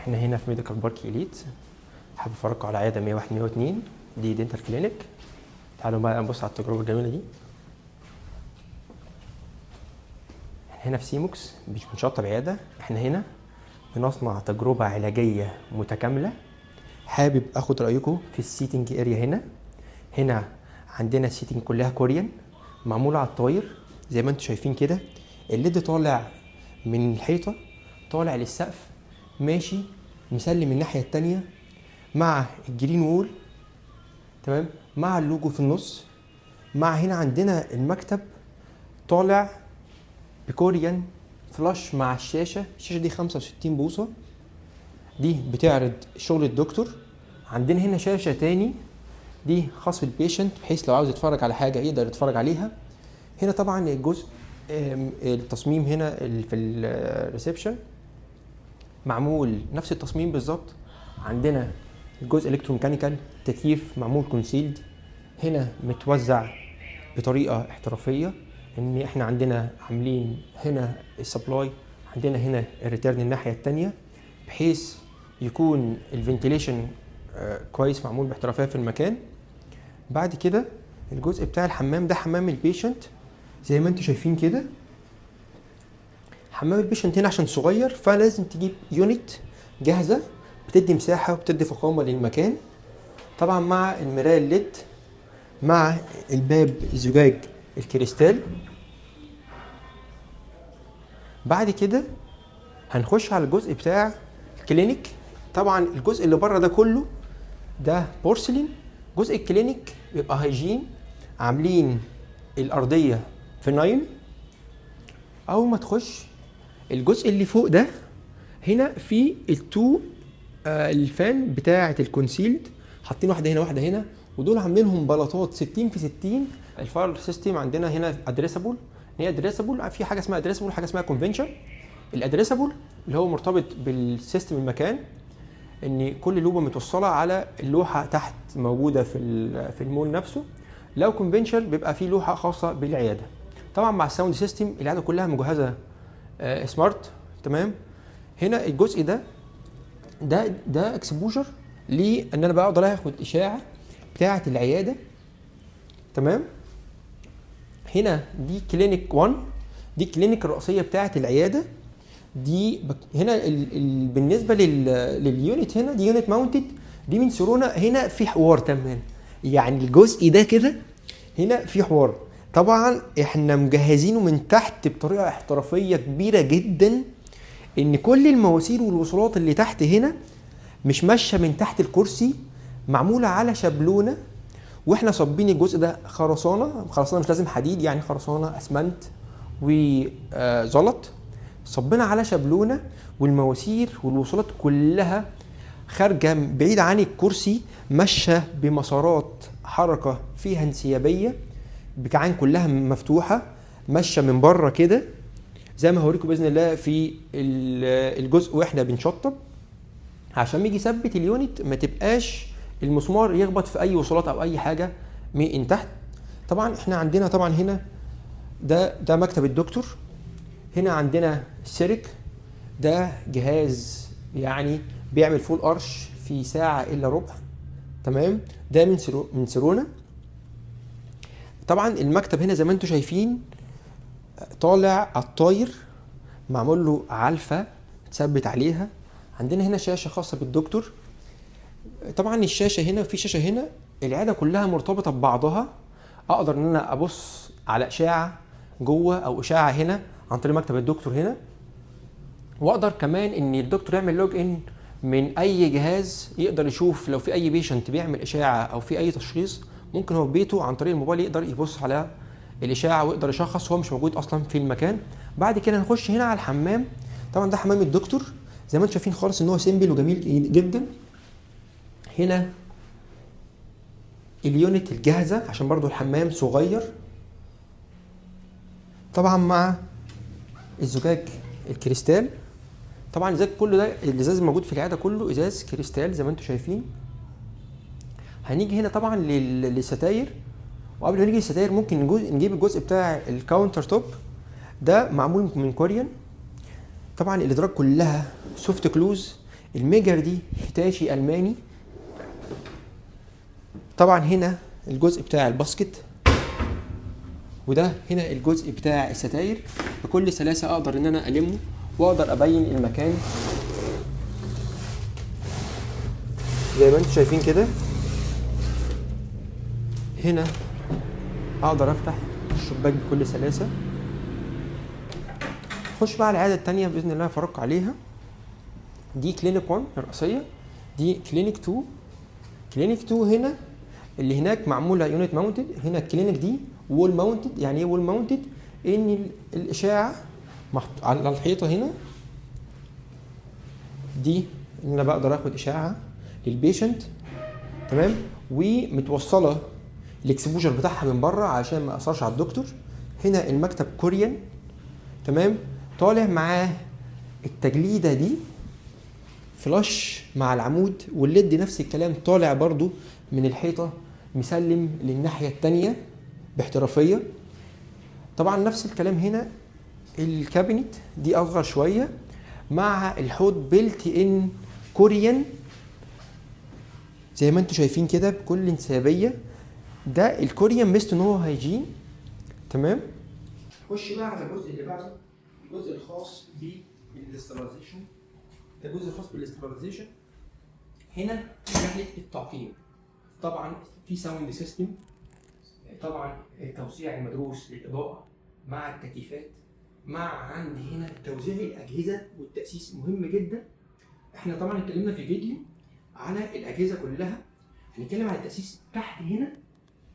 احنا هنا في Medical Park Elite. حابب افرجكم على عيادة 101 102 دي dental clinic. تعالوا بقى نبص على التجربة الجميلة دي. احنا هنا في سيموكس مش بنشطب عياده، احنا هنا بنصنع تجربه علاجية متكاملة. حابب اخد رايكم في ال seating area هنا. هنا عندنا ال seating كلها Corian معمولة على الطاير زي ما انتم شايفين كده. ال LED طالع من الحيطة طالع للسقف ماشي مسلم الناحية التانية مع ال green wall، تمام، مع اللوجو في النص. مع هنا عندنا المكتب طالع ب Corian flush مع الشاشة. الشاشة دي 65 بوصه، دي بتعرض شغل الدكتور. عندنا هنا شاشة تاني دي خاص بال patient بحيث لو عاوز يتفرج على حاجة يقدر يتفرج عليها. هنا طبعا الجزء التصميم هنا في ال reception معمول نفس التصميم بالظبط. عندنا الجزء electromechanical تكييف معمول concealed هنا متوزع بطريقة احترافية. ان احنا عندنا عاملين هنا ال supply، عندنا هنا ال return الناحية الثانية بحيث يكون ال ventilation كويس معمول باحترافيه في المكان. بعد كده الجزء بتاع الحمام، ده حمام ال patient زي ما انتم شايفين كده. حمام ال patient هنا عشان صغير فلازم تجيب unit جاهزة بتدي مساحة وبتدي فخامة للمكان. طبعا مع المراية ال LED مع الباب الزجاج الكريستال. بعد كده هنخش على الجزء بتاع ال clinic. طبعا الجزء اللي بره ده كله ده بورسلين. جزء ال clinic بيبقى hygiene، عاملين الارضية vinyl. اول ما تخش الجزء اللي فوق ده هنا في ال two ال fan بتاعه ال concealed، حاطين واحدة هنا واحدة هنا، ودول عاملينهم بلاطات 60 في 60. ال fire system عندنا هنا addressable. هي addressable، في حاجة اسمها addressable وحاجه اسمها conventional. ال addressable اللي هو مرتبط بال system المكان، ان كل لوبه متوصله على اللوحة تحت موجودة في المول نفسه. لو conventional بيبقى في لوحة خاصة بالعيادة. طبعا مع ال sound system العيادة كلها مجهزة smart، تمام. هنا الجزء ده ده exposure لان انا بقدر اخد اشاعة بتاعه العيادة، تمام. هنا دي clinic 1، دي clinic الرئيسية بتاعه العيادة. دي هنا بالنسبة لل unit هنا دي unit mounted، دي من سيرونا. هنا في حوار، تمام، يعني الجزء ده كده هنا في حوار. طبعا احنا مجهزينه من تحت بطريقة احترافية كبيرة جدا، ان كل المواسير والوصولات اللي تحت هنا مش ماشية من تحت الكرسي، معمولة على شابلونه، واحنا صابين الجزء ده خرسانه. خرسانه مش لازم حديد، يعني خرسانه اسمنت وزلط، صبنا على شابلونه، والمواسير والوصولات كلها خارجه بعيد عن الكرسي، ماشية بمسارات حركة فيها انسيابيه، بكعان كلها مفتوحة، ماشية من بره كده زي ما هوريكم باذن الله في الجزء واحنا بنشطب، عشان يجي يثبت ال unit ما تبقاش المسمار يخبط في اي وصولات او اي حاجة من تحت. طبعا احنا عندنا طبعا هنا ده مكتب الدكتور. هنا عندنا CEREC، ده جهاز يعني بيعمل full arch في ساعة الا ربع، تمام. ده من سيرونا. طبعا المكتب هنا زي ما انتم شايفين طالع على الطاير، معمول له علفه تثبت عليها. عندنا هنا شاشة خاصة بالدكتور. طبعا الشاشة هنا في شاشة هنا، العيادة كلها مرتبطة ببعضها. اقدر ان انا ابص على اشاعة جوه او اشاعة هنا عن طريق مكتب الدكتور هنا، واقدر كمان ان الدكتور يعمل log in من اي جهاز، يقدر يشوف لو في اي patient بيعمل اشاعة او في اي تشخيص، ممكن هو في بيته عن طريق الموبايل يقدر يبص على الاشاعة ويقدر يشخص هو مش موجود اصلا في المكان. بعد كده نخش هنا على الحمام. طبعا ده حمام الدكتور زي ما انتم شايفين خالص ان هو simple وجميل جدا. هنا ال unit الجاهزة عشان برضو الحمام صغير، طبعا مع الزجاج الكريستال. طبعا الازاز كله ده، الازاز الموجود في العيادة كله ازاز كريستال زي ما انتم شايفين. هنيجي هنا طبعا للستاير، وقبل ما نيجي للستاير ممكن نجيب الجزء بتاع ال counter top ده معمول من Corian. طبعا الادراج كلها soft close، الميجر دي هيتاشي الماني. طبعا هنا الجزء بتاع ال basket، وده هنا الجزء بتاع الستاير. بكل سلاسة اقدر ان انا المه واقدر ابين المكان زي ما انتم شايفين كده. هنا اقدر افتح الشباك بكل سلاسة. خش بقى على العيادة التانية باذن الله افرجكم عليها. دي clinic 1 الرئيسية، دي clinic 2. clinic 2 هنا اللي هناك معمولة unit mounted، هنا ال clinic دي wall mounted. يعني ايه wall mounted؟ ان الاشاعة على الحيطة هنا دي، ان انا بقدر اخد اشاعة لل patient، تمام، ومتوصله ال exposure بتاعها من بره عشان ما اثرش على الدكتور. هنا المكتب Corian، تمام، طالع معاه التجليده دي flush مع العمود، وال LED نفس الكلام طالع برضو من الحيطة مسلم للناحيه الثانية باحترافيه. طبعا نفس الكلام هنا ال cabinet دي اصغر شوية مع الحوض built in Corian زي ما انتم شايفين كده بكل انسيابيه. ده ال Corian ميزته ان هو hygiene، تمام. خش بقى على الجزء اللي بعده، الجزء الخاص بال sterilization. ده الجزء الخاص بال sterilization. هنا رحله التعقيم، طبعا في sound system، طبعا التوزيع المدروس للاضاءة مع التكييفات، مع عندي هنا توزيع الاجهزة والتاسيس مهم جدا. احنا طبعا اتكلمنا في فيديو على الاجهزة كلها، هنتكلم على التاسيس. تحت هنا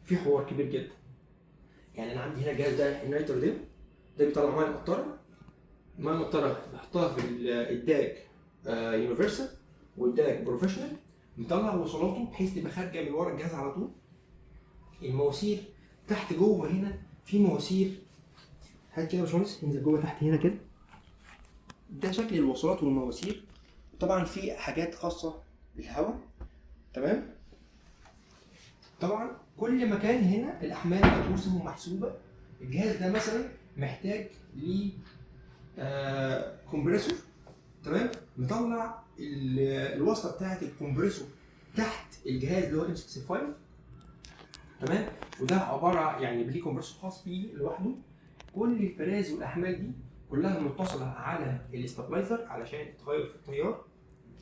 في حوار كبير جدا. يعني انا عندي هنا الجهاز ده النايتر ده بيطلع مية مقطره. المية المقطره بحطها في ال DAQ universal وال DAQ professional، مطلع وصلاته بحيث تبقى خارجه من ورا الجهاز على طول. المواسير تحت جوه هنا في مواسير، هات كده يا باشمهندس، انزل جوه تحت هنا كده. ده شكل الوصلات والمواسير. طبعا في حاجات خاصة بالهواء، تمام. طبعا كل مكان هنا الاحمال مدروسة ومحسوبه. الجهاز ده مثلا محتاج ل compressor، تمام، مطلع الوصلة بتاعه ال compressor تحت الجهاز اللي هو M65، تمام. وده عبارة يعني ليه compressor خاص بيه لوحده. كل الفراز والاحمال دي كلها متصلة على ال stabilizer علشان التغير في التيار.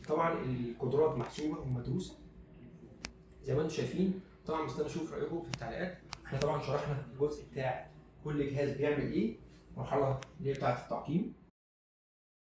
طبعا القدرات محسوبة ومدروسه زي ما انتم شايفين. طبعا مستني اشوف رايكم في التعليقات. احنا طبعا شرحنا الجزء بتاع كل جهاز بيعمل ايه، مرحلة اللي هي بتاعه التعقيم.